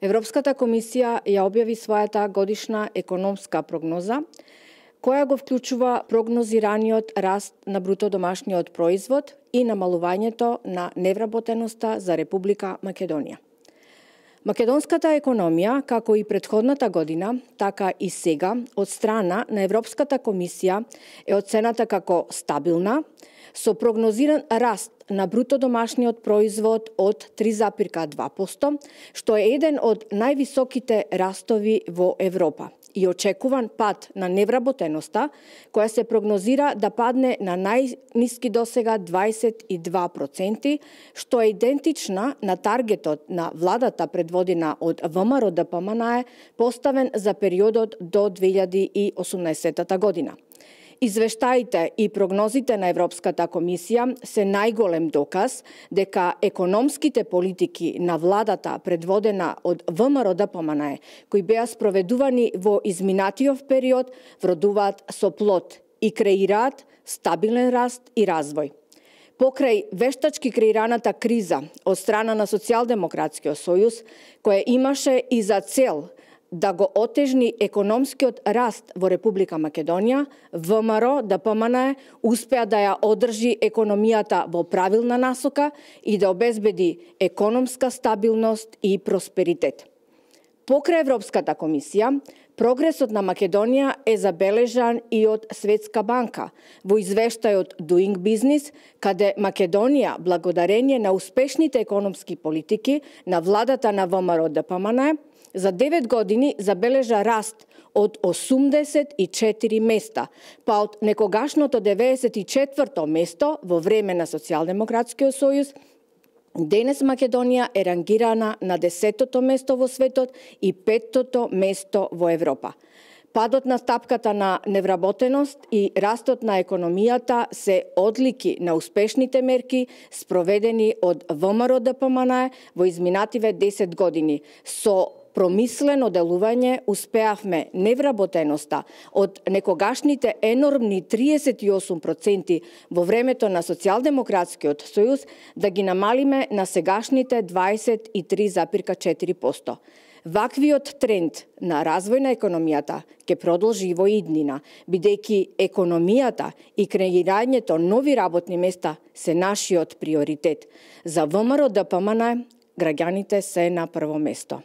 Европската комисија ја објави својата годишна економска прогноза, која го вклучува прогнозираниот раст на бруто домашниот производ и намалувањето на невработеноста за Република Македонија. Македонската економија, како и претходната година, така и сега, од страна на Европската комисија е оцената како стабилна, со прогнозиран раст на бруто домашниот производ од 3,2%, што е еден од највисоките растови во Европа, и очекуван пад на невработеноста, која се прогнозира да падне на најниски досега 22%, што е идентична на таргетот на владата предводена од ВМРО-ДПМНЕ, поставен за периодот до 2018 година. Извештаите и прогнозите на Европската комисија се најголем доказ дека економските политики на владата предводена од ВМРО-ДПМНЕ, кои беа спроведувани во изминатиот период, вродуваат со плод и креираат стабилен раст и развој. Покрај вештачки креираната криза од страна на Социјалдемократскиот сојуз, која имаше и за цел да го отежни економскиот раст во Република Македонија, ВМРО-ДПМНЕ успеа да ја одржи економијата во правилна насока и да обезбеди економска стабилност и просперитет. Покрај Европската комисија, прогресот на Македонија е забележан и од Светска банка во извештајот Doing Business, каде Македонија, благодарение на успешните економски политики на владата на ВМРО-ДПМНЕ, за 9 години забележа раст од 84 места, па од некогашното 94-то место во време на Социјалдемократскиот сојуз, денес Македонија е рангирана на 10-то место во светот и 5-то место во Европа. Падот на стапката на невработеност и растот на економијата се одлики на успешните мерки спроведени од ВМРО-ДПМНЕ во изминативе 10 години. Со промислено делување успеавме невработеноста од некогашните енормни 38% во времето на Социјалдемократскиот сојуз да ги намалиме на сегашните 23,4%. Ваквиот тренд на развој на економијата ќе продолжи и во иднина, бидејќи економијата и креирањето нови работни места се нашиот приоритет. За ВМРО-ДПМНЕ граѓаните се на прво место.